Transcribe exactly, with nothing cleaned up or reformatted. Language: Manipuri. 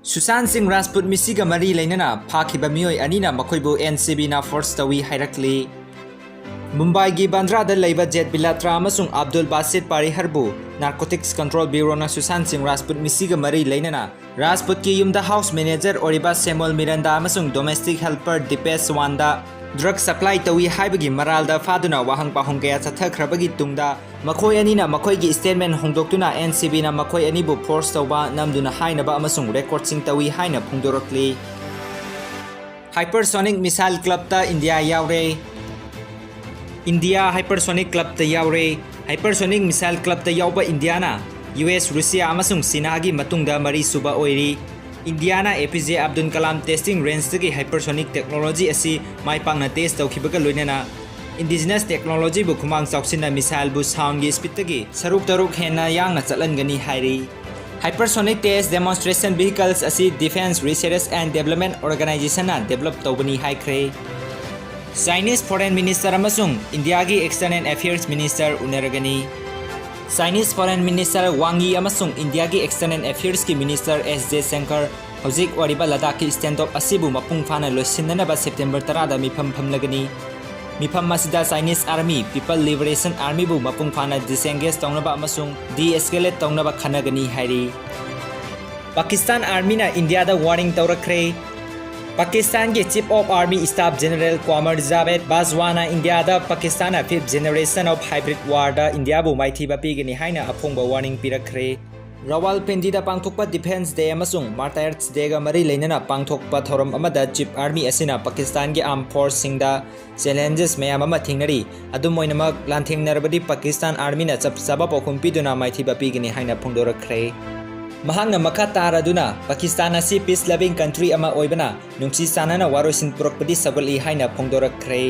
ꯁꯨꯁꯥꯟ ꯁꯤꯡ ꯔꯥꯖꯄꯨꯠ ꯃꯤꯁꯤꯒ ꯃꯔꯤ ꯂꯩꯅꯅ ꯐꯥꯈꯤꯕ ꯃꯤꯑꯣꯏ ꯑꯅꯤꯅ ꯃꯈꯣꯏꯕꯨ ꯑꯦꯟ ꯁꯤ ꯕꯤꯅ ꯐꯣꯔꯁ ꯇꯧꯏ ꯍꯥꯏꯔꯛꯂꯤ꯫ ꯃꯨꯝꯕꯥꯏꯒꯤ ꯕꯥꯟꯗ꯭ꯔꯥꯗ ꯂꯩꯕ ꯖꯦꯠ ꯕꯤꯂꯥꯇ꯭ꯔꯥ ꯑꯃꯁꯨꯡ ꯑꯕꯗꯨꯜ ꯕꯥꯁꯤꯠ ꯄꯥꯔꯤꯍꯔꯕꯨ ꯅꯥꯔꯀꯣꯇꯤꯛꯁ ꯀꯟꯇ꯭ꯔꯣꯜ ꯕ꯭ꯌꯨꯔꯣꯅ ꯁꯨꯁꯥꯟ ꯁꯤꯡ ꯔꯥꯖꯄꯨꯠ ꯃꯤꯁꯤꯒ ꯃꯔꯤ ꯂꯩꯅꯅ ꯔꯥꯖꯄꯨꯠꯀꯤ ꯌꯨꯝꯗ ꯍꯥꯎꯁ ꯃꯦꯅꯦꯖꯔ ꯑꯣꯏꯔꯤꯕ ꯁꯦꯃꯨꯑꯦꯜ ꯃꯤꯔꯟꯗꯥ ꯑꯃꯁꯨꯡ ꯗꯣꯃꯦꯁꯇꯤꯛ ꯍꯦꯜꯄꯔ ꯗꯤꯄꯦꯁ ꯋꯥꯟꯗ ꯗ꯭ꯔꯒ ꯁꯄ꯭ꯂꯥꯏ ꯇꯧꯏ ꯍꯥꯏꯕꯒꯤ ꯃꯔꯥꯜꯗ ꯐꯥꯗꯨꯅ ꯋꯥꯍꯪ ꯄꯥꯎꯍꯪ ꯀꯌꯥ ꯆꯠꯊꯈ꯭ꯔꯕꯒꯤ ꯇꯨꯡꯗ ꯃꯈꯣꯏ ꯑꯅꯤꯅ ꯃꯈꯣꯏꯒꯤ ꯁ꯭ꯇꯦꯠꯃꯦꯟ ꯍꯣꯡꯗꯣꯛꯇꯨꯅ ꯑꯦꯟ ꯁꯤ ꯕꯤꯅ ꯃꯈꯣꯏ ꯑꯅꯤꯕꯨ ꯐꯣꯔꯁ ꯇꯧꯕ, ꯅꯝꯗꯨꯅ ꯍꯥꯏꯅꯕ ꯑꯃꯁꯨꯡ ꯔꯦꯀꯣꯔꯗꯁꯤꯡ ꯇꯧꯏ ꯍꯥꯏꯅ ꯐꯣꯡꯗꯣꯔꯛꯂꯤ꯫ ꯍꯥꯏꯄꯔꯁꯣꯅꯤꯛ ꯃꯤꯁꯥꯏꯜ ꯀ꯭ꯂꯕꯇ ꯏꯟꯗꯤꯌꯥ ꯌꯥꯎꯔꯦ꯫ ꯏꯟꯗꯤꯌꯥ ꯍꯥꯏꯄꯔꯁꯣꯅꯤꯛ ꯀ꯭ꯂꯕꯇ ꯌꯥꯎꯔꯦ꯫ ꯍꯥꯏꯄꯔꯁꯣꯅꯤꯛ ꯃꯤꯁꯥꯏꯜ ꯀ꯭ꯂꯕꯇ ꯌꯥꯎꯕ ꯏꯟꯗꯤꯌꯥꯅ ꯌꯨ ꯑꯦꯁ, ꯔꯨꯁꯤꯌꯥ ꯑꯃꯁꯨꯡ ꯆꯤꯅꯥꯒꯤ ꯃꯇꯨꯡꯗ ꯃꯔꯤꯁꯨꯕ ꯑꯣꯏꯔꯤ꯫ ꯏꯟꯗꯤꯌꯥꯅ A P J Abdul Kalam testing ꯔꯦꯟꯖꯇꯒꯤ ꯍꯥꯏꯄꯔꯁꯣꯅꯤꯛ ꯇꯦꯛꯅꯣꯂꯣꯖꯤ ꯑꯁꯤ ꯃꯥꯏ ꯄꯥꯛꯅ ꯇꯦꯁ ꯇꯧꯈꯤꯕꯒ ꯂꯣꯏꯅꯅ ꯏꯟꯗꯤꯖꯤꯅꯁ ꯇꯦꯛꯅꯣꯂꯣꯖꯤꯕꯨ ꯈꯨꯃꯥꯡ ꯆꯥꯎꯁꯤꯟꯅ ꯃꯤꯁꯥꯏꯜꯕꯨ ꯁꯥꯎꯟꯒꯤ ꯁ꯭ꯄꯤꯗꯇꯒꯤ ꯁꯔꯨꯛ ꯇꯔꯨꯛ ꯍꯦꯟꯅ ꯌꯥꯡꯅ ꯆꯠꯍꯟꯒꯅꯤ ꯍꯥꯏꯔꯤ꯫ Hypersonic Test Demonstration Vehicles ꯑꯁꯤ Defence Research and Development Organizationꯅ develop ꯇꯧꯕꯅꯤ ꯍꯥꯏꯈ꯭ꯔꯦ꯫ ꯆꯥꯏꯅꯤꯁ ꯐꯣꯔꯦꯟ ꯃꯤꯅꯤꯁꯇꯔ ꯑꯃꯁꯨꯡ ꯏꯟꯗꯤꯌꯥꯒꯤ ꯑꯦꯛꯁꯇꯔꯅꯦꯜ ꯑꯦꯐꯤꯌꯔꯁ ꯃꯤꯅꯤꯁꯇꯔ ꯎꯅꯔꯒꯅꯤ꯫ Chinese foreign minister Wang Yi ꯑꯃꯁꯨꯡ ꯏꯟꯗꯤꯌꯥꯒꯤ ꯑꯦꯛꯁꯇꯔꯅꯦꯜ ꯑꯦꯐꯤꯌꯔꯁꯀꯤ ꯃꯤꯅꯤꯁꯇꯔ ꯑꯦꯁ ꯖꯦꯁꯪꯀꯔ ꯍꯧꯖꯤꯛ ꯑꯣꯏꯔꯤꯕ ꯂꯗꯥꯈꯀꯤ ꯁ꯭ꯇꯦꯟꯗꯣꯞ ꯑꯁꯤꯕꯨ ꯃꯄꯨꯡ ꯐꯥꯅ ꯂꯣꯏꯁꯤꯟꯅꯅꯕ ꯁꯦꯞꯇꯦꯝꯕꯔ ꯇꯔꯥꯗ ꯃꯤꯐꯝ ꯐꯝꯂꯒꯅꯤ꯫ ꯃꯤꯐꯝ ꯑꯁꯤꯗ ꯆꯥꯏꯅꯤꯁ ꯑꯥꯔꯃꯤ ꯄꯤꯄꯜ ꯂꯤꯕꯔꯦꯁꯟ ꯑꯥꯔꯃꯤꯕꯨ ꯃꯄꯨꯡ ꯐꯥꯅ ꯗꯤꯁꯑꯦꯡꯒꯦꯖ ꯇꯧꯅꯕ ꯑꯃꯁꯨꯡ ꯗꯤꯑꯦꯁꯀꯦꯂꯦꯠ ꯇꯧꯅꯕ ꯈꯟꯅꯒꯅꯤ ꯍꯥꯏꯔꯤ꯫ ꯄꯥꯀꯤꯁꯇꯥꯟ ꯑꯥꯔꯃꯤꯅ ꯏꯟꯗꯤꯌꯥꯗ ꯋꯥꯔꯅꯤꯡ ꯇꯧꯔꯛꯈ꯭ꯔꯦ꯫ ꯄꯥꯀꯤꯁꯇꯥꯟꯒꯤ chief of army staff general Qamar Javed ꯕꯥꯖꯋꯥꯅ ꯏꯟꯗꯤꯌꯥꯗ ꯄꯥꯀꯤꯁꯇꯥꯟꯅ fifth generation of hybrid warꯗ ꯏꯟꯗꯤꯌꯥꯕꯨ ꯃꯥꯏꯊꯤꯕ ꯄꯤꯒꯅꯤ ꯍꯥꯏꯅ ꯑꯐꯣꯡꯕ ꯋꯥꯔꯅꯤꯡ ꯄꯤꯔꯛꯈ꯭ꯔꯦ꯫ ꯔꯥꯋꯜꯄꯤꯟꯗꯤꯗ ꯄꯥꯡꯊꯣꯛꯄ ꯗꯤꯐꯦꯟꯁ ꯗꯦ ꯑꯃꯁꯨꯡ ꯃꯥꯔꯇꯥꯌꯔꯁ ꯗꯦꯒ ꯃꯔꯤ ꯂꯩꯅꯅ ꯄꯥꯡꯊꯣꯛꯄ ꯊꯧꯔꯝ ꯑꯃꯗ ꯆꯤꯐ ꯑꯥꯔꯃꯤ ꯑꯁꯤꯅ ꯄꯥꯀꯤꯁꯇꯥꯟꯒꯤ ꯑꯥꯔꯝ ꯐꯣꯔꯁꯁꯤꯡꯗ ꯆꯦꯂꯦꯟꯖꯦꯁ ꯃꯌꯥꯝ ꯑꯃ ꯊꯦꯡꯅꯔꯤ꯫ ꯑꯗꯨꯝ ꯑꯣꯏꯅꯃꯛ, ꯂꯥꯟꯊꯦꯡꯅꯔꯕꯗꯤ ꯄꯥꯀꯤꯁꯇꯥꯟ ꯑꯥꯔꯃꯤꯅ ꯆꯞ ꯆꯥꯕ ꯄꯥꯎꯈꯨꯝ ꯄꯤꯗꯨꯅ ꯃꯥꯏꯊꯤꯕ ꯄꯤꯒꯅꯤ ꯍꯥꯏꯅ ꯐꯣꯡꯗꯣꯔꯛꯈ꯭ꯔꯦ꯫ ꯃꯍꯥꯛꯅ ꯃꯈꯥ ꯇꯥꯔꯗꯨꯅ ꯄꯥꯀꯤꯁꯇꯥꯟ ꯑꯁꯤ peace loving country ꯑꯃ ꯑꯣꯏꯕꯅ ꯅꯨꯡꯁꯤ ꯆꯥꯟꯅꯅ ꯋꯥꯔꯣꯏꯁꯤꯟ ꯄꯨꯔꯛꯄꯗꯤ ꯁꯧꯒꯠꯂꯤ ꯍꯥꯏꯅ ꯐꯣꯡꯗꯣꯔꯛꯈ꯭ꯔꯦ꯫